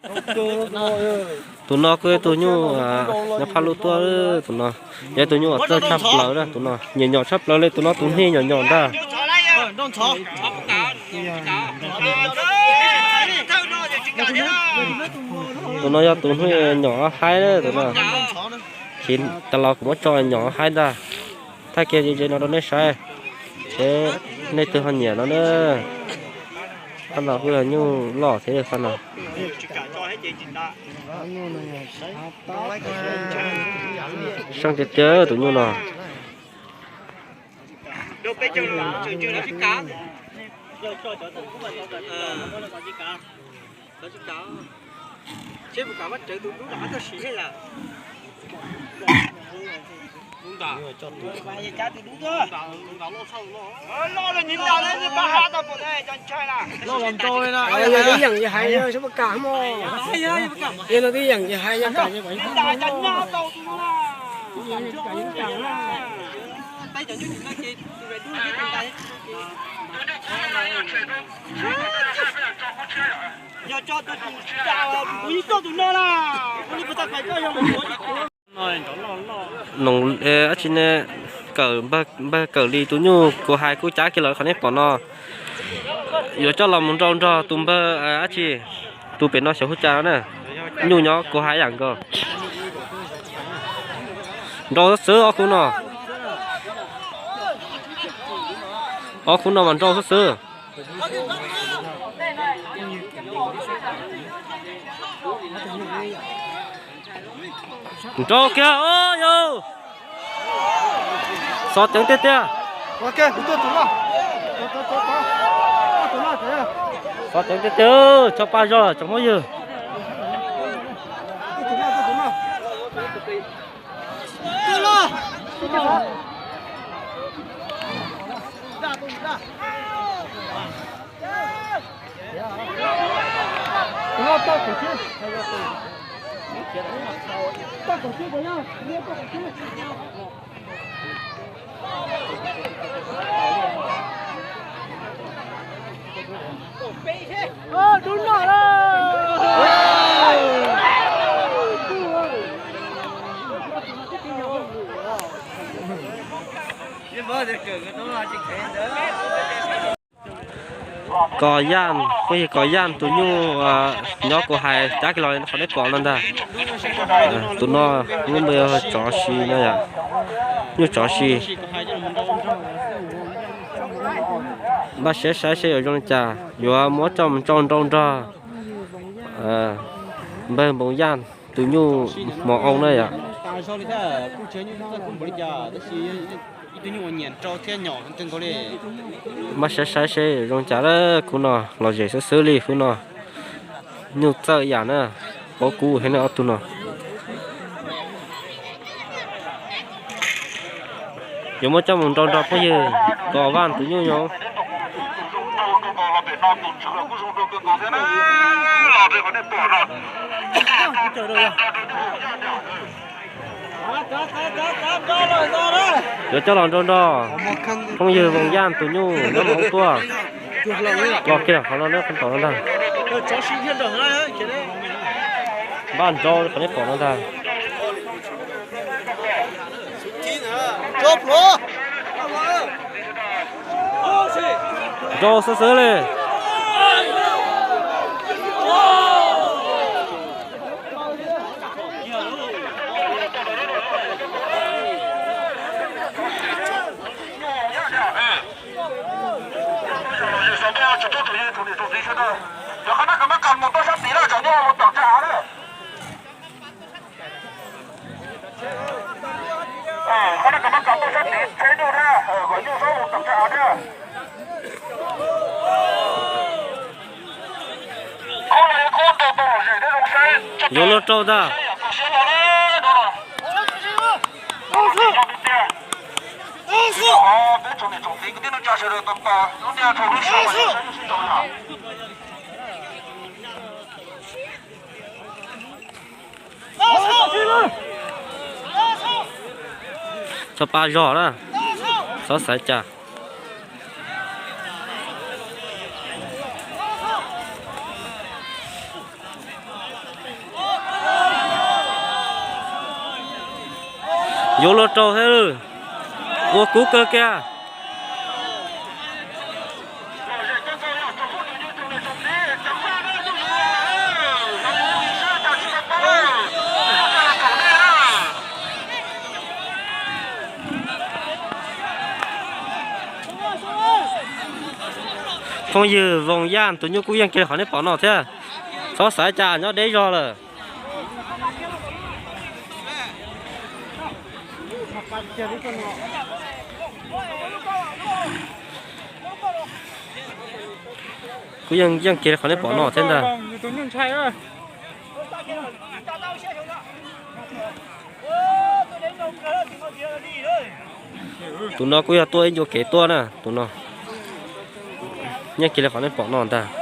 Tus no kuj yog tus nyuj nyob phab lub tuaj, tus no yog tus nyuj uas txawj tshaj plaws na, tus no nyiam nyom tshaj plaws li, tus no tus hnij nyom nyom ntag. Tus no yog tus hnij nyom haib na, tus no. Ces tas los kuv muab tso nyom haib ntag. Thaij kiag ze ze no rau nej saib, seb nej twg ho nyiam no na. Qhov no kuj yog nyuj loj thiab li qhov no. Seej tiag tiag tus nyuj no. Los los nrau li na. Yog ib yam li hais, yog no twb yam li hais, yog kam. Yog tso tus tus tus tus no na, ua li puas tau pais koj yog mus. Noom dab tsi ne, kawm, npawg Kawm Lis tus nyuj kuv hais kuj cab kiag los qhov nej pom no. Yuav coj los mus nrau nrog tus npawg dab tsi, tus pem no xyov hu cas no na. Nyuj nyob kuv hais yam nkaus. Nrau xwb ob khub no. Ob khub no mas nrau xwb xwb. Nrau kiag os yawg. Xov teev tiag tiag. Xov teev tiag tiag, tso pa zog tsoom phooj ywg. Kos Yaj, phooj ywg, Kos Yaj tus nyuj nyob kuv hais cab kiag los qhov nej pom no ntag. Tus no lub npe yog Tsov Si no yom, nyuj Tsov Si. Npaj siab saib seb yuav zoo li cas, yuav muab coj mus nrau nrog npawg Npoos Yaj tus nyuj mos oo na yom. Npaj siab saib seb zoo li cas lawm, khub no los zem xwb xwb li khub no. Nyuj txawj yam na, paub kub heev na ob tug no. Yuav muab coj mus nrau nrog phooj ywg Kos Vaj tus nyuj nyob. Yuav coj los nrau nrog phooj ywg Voos Yaj tus nyuj nyob Moos Tuaj. Los kiag qhov no, qhov no ntag. Npaj nrau qhov nej pom no ntag. Nrau xwb xwb li. Yuav luag rau ntag. Tso pa zog na, xov xaiv cas. Yuav luag rau thiab, ua kub kawg kiag. Phooj ywg Voos Yaj tus nyuj kuj yeej kiag li qhov nej pom no thiab. Txhob xav cas nyob deb zog lawm. Kuj yeej kiag li qhov nej pom no thiab ntag. Tus no kuj yog tuaj ib ncua kev tuaj na, tus no yeej kiag li qhov nej pom no ntag.